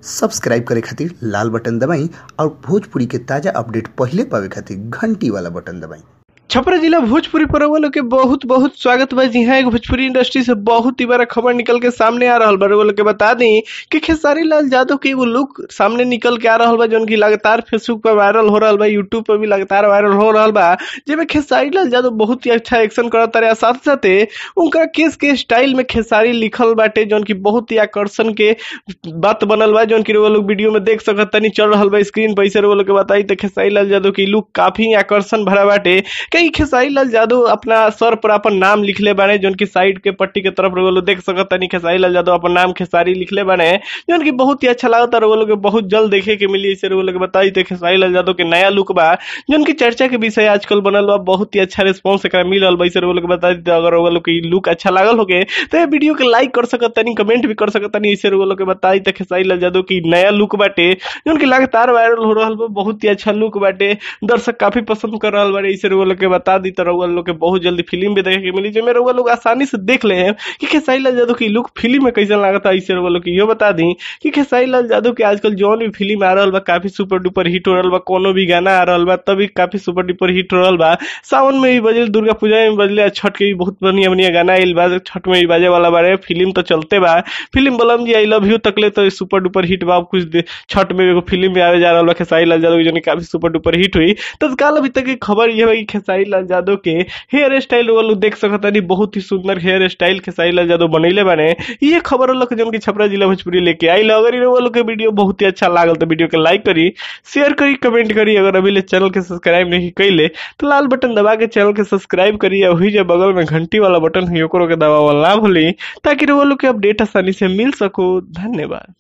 Subscribe करे खातिर लाल button दबाई और भोजपुरी के ताजा अपडेट पहले पावे खातिर घंटी वाला बटन दबाई। छपरा जिला भोजपुरी पर वालों के बहुत बहुत स्वागत बा। जी हां, एक भोजपुरी इंडस्ट्री से बहुत ही बड़ा खबर निकल के सामने आ रहल बा। वालों के बता दी कि खेसारी लाल यादव के एगो लुक सामने निकल के आ रहल बा, जौन की लगातार फेसबुक पर वायरल हो रहल बा, यूट्यूब पर भी लगातार वायरल हो रहल बा, जेमे खेसारी लाल यादव बहुत ही अच्छा एक्शन करत रहे। साथ साथे उनका केस के स्टाइल में खेसारी लिखल बाटे, जौन की बहुत ही आकर्षण के बात बनल बा, जौन की लोग वीडियो में देख सकत तनी चल रहल बा स्क्रीन पर। लोग के बताई त खेसारी लाल यादव के लुक काफी आकर्षण भरा बाटे। कई खेसारी लाल यादव अपना सर पर अपन नाम लिखले बाने, जौन की साइड के पट्टी के तरफ लोग देख सकत तनी खेसारी लाल यादव अपन नाम खेसारी लिखले बाने, जौन की बहुत ही अच्छा लागता। लोग के बहुत जल्द देखे के मिली। ऐसे लोग के बताई त खेसारी लाल यादव के नया लुक बा, जौन की चर्चा के विषय आजकल बनल बा, बहुत ही अच्छा रिस्पांस एकरा मिलल बा। ऐसे लोग के बताई त अगर लोग के लुक अच्छा लागल होके तो ये वीडियो के लाइक कर सकत तनी, कमेंट भी कर सकत तनी। ऐसे लोग के बताई त खेसारी लाल यादव की नया लुक बाटे, जौन की लगातार वायरल हो रहल बा, बहुत ही अच्छा लुक बाटे, दर्शक काफी पसंद कर रहल बारे। ऐसे लोग के बता दी त रउआ लोग के बहुत जल्दी फिल्म भी देखे के मिली, जेमे रउआ लोग आसानी से देख ले कि खेसारी लाल यादव की लुक फिल्म में कैसन लागता। ऐसे रउआ लोग के इहो बता दी कि खेसारी लाल यादव के आजकल जौन भी फिल्म आ रहल बा काफी सुपर डुपर हिट हो रहल बा, कोनो भी गाना आ रहल बा तभी काफी सुपर डुपर हिट हो रहल बा। सावन में भी बजल, दुर्गा पूजा में बजले, छठ के भी बहुत बढ़िया बढ़िया गाना आइल बा, छठ में भी बाजे वाला बारे। फिल्म तो चलते बा, फिल्म बलम जी I love you तकले तो सुपर डुपर हिट बा। कुछ छठ में एगो फिल्म भी आवे जा रहल बा खेसारी लाल यादव के, काफी सुपर डुपर हिट हुई। तत्काल अभी तक की खबर यह है कि खेसारी लाल यादव के हेयर स्टाइल वालों देख सकत बहुत ही सुंदर हेयर स्टाइल खेसारी लाल यादव बनैले बाने। ये खबर लोग जौन की छपरा जिला भोजपुरी लेके आइल। अगर इन लोग के वीडियो बहुत ही अच्छा लागल तो वीडियो के लाइक करी, शेयर करी, कमेंट करी। अगर अभी ले चैनल के सब्सक्राइब नहीं कैले तो लाल बटन दबा के चैनल के सब्सक्राइब करी, वही जो बगल में घंटी वाला बटन है ओकरो के दबावल ना भूली, ताकि रउआ लोग के अपडेट आसानी से मिल सको। धन्यवाद।